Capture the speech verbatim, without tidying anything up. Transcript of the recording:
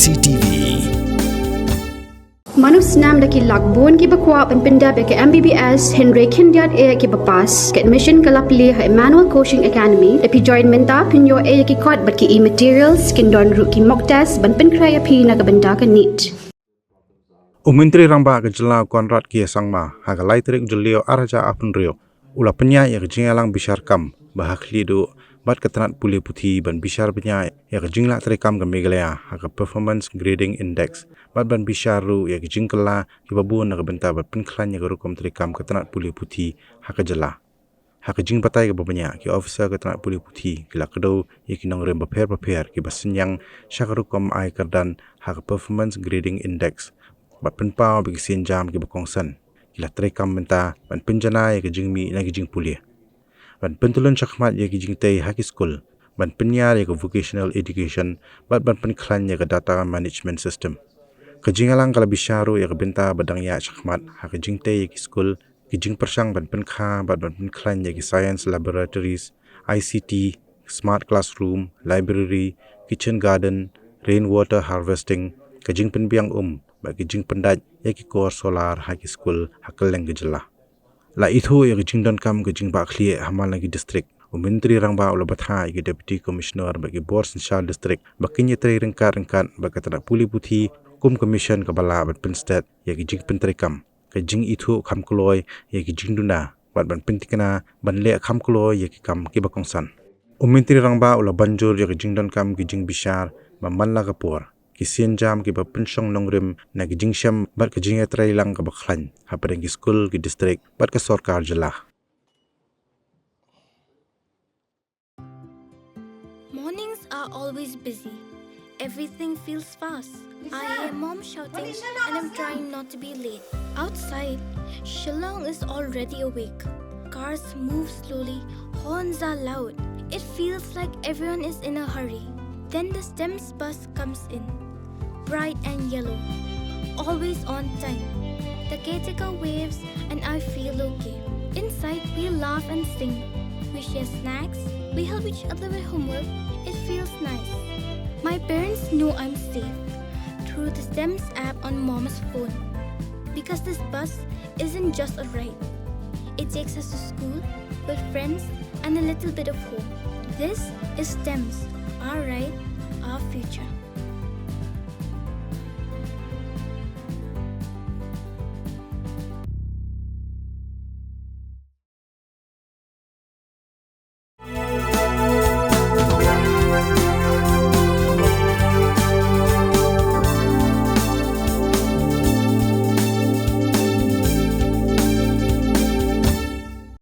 C T V. Mano snam da ki lak bun kiba kwah ban pyndep ïa ka M B B S hynrei khyndiat eh kiba pass. Ka admission ka la plie ha Emmanuel Coaching Academy. Da phi join mynta phin ïoh eh ïa ki kot bad ki e-materials, kin don ruh ki mock test ban pynkhreh ïa phi na ka bynta ka NEET. U Myntri Rangbah ka Jylla Conrad K Sangma ha ka lai tarik u Jylliew ar hajar arphew hynriew u la pynïaid ïa ka jingïalang bishar kam ba ha khlieh duh bad ka tnat pule puthi ban bishar bniah ïa ka jinglah treikam ka Meghalaya ha ka Performance Grading Index bad ban bishar ruh ïa ka jingkylla kiba bun na ka bynta ban pynkhlaiñ ïa ka rukom treikam ka tnat pule puthi ha ka jylla. Ha ka jingbatai kaba bniah, ki officer ka tnat pule puthi ki la kdew ïa ki nongrim bapher bapher kiba synñiang sha ka rukom ai kyrdan ha ka Performance Grading Index bad pynpaw ba ki sienjam kiba kongsan ki la treikam mynta ban pynjanai ïa ka jingmih na ki jingpule, ban pyntyllun shakhmat ïa ki jingtei ha ki skul, ban pynïar ïa ka vocational education bad ban pynkhlaiñ ïa ka data management system. Ka jingïalang ka la bishar ruh ïa ka bynta ba dang ïaid shakhmat ha ka jingtei ïa ki skul, ki jingpyrshang ban pynkha bad ban pynkhlaiñ ïa ki science laboratories, I C T, smart classroom, library, kitchen garden, rainwater harvesting, ka jingpynbiang um bad ka jingpyndait ïa ki kor solar ha ki skul ha kylleng ka jylla. La ithuh ïa ka jingdonkam ka jingbahkhlieh ha man la ki district, u Myntri Rangbah u la bthah ïa ki Deputy Commissioner bad ki bor synshar district ba kin ïatrei ryngkat ryngkat bad ka tnat pule puthi kum ka mission kaba lah ban pynstet ïa ka jingpyntreikam, ka jingithuh kham kloi ïa ki jingduna bad ban pynthikna ban leh kham kloi ïa ki kam kiba kongsan. U Myntri Rangbah u la ban jur ïa ka jingdonkam ki jingbishar ba man la ka por, ki sienjam kiba pynshong nongrim na ki jingshem bad ka jingïatreilang kaba khlaiñ hapdeng ki skul, ki district bad ka sorkar jylla. Mornings are always busy. Everything feels fast. I hear mom shouting and I'm trying not to be late. Outside, Shillong is already awake. Cars move slowly, horns are loud. It feels like everyone is in a hurry. Then the STEMS bus comes in, bright and yellow, always on time. The caretaker waves and I feel okay. Inside, we laugh and sing. We share snacks. We help each other with homework. It feels nice. My parents know I'm safe through the STEMS app on Mom's phone. Because this bus isn't just a ride, it takes us to school, with friends, and a little bit of home. This is STEMS, our ride, our future.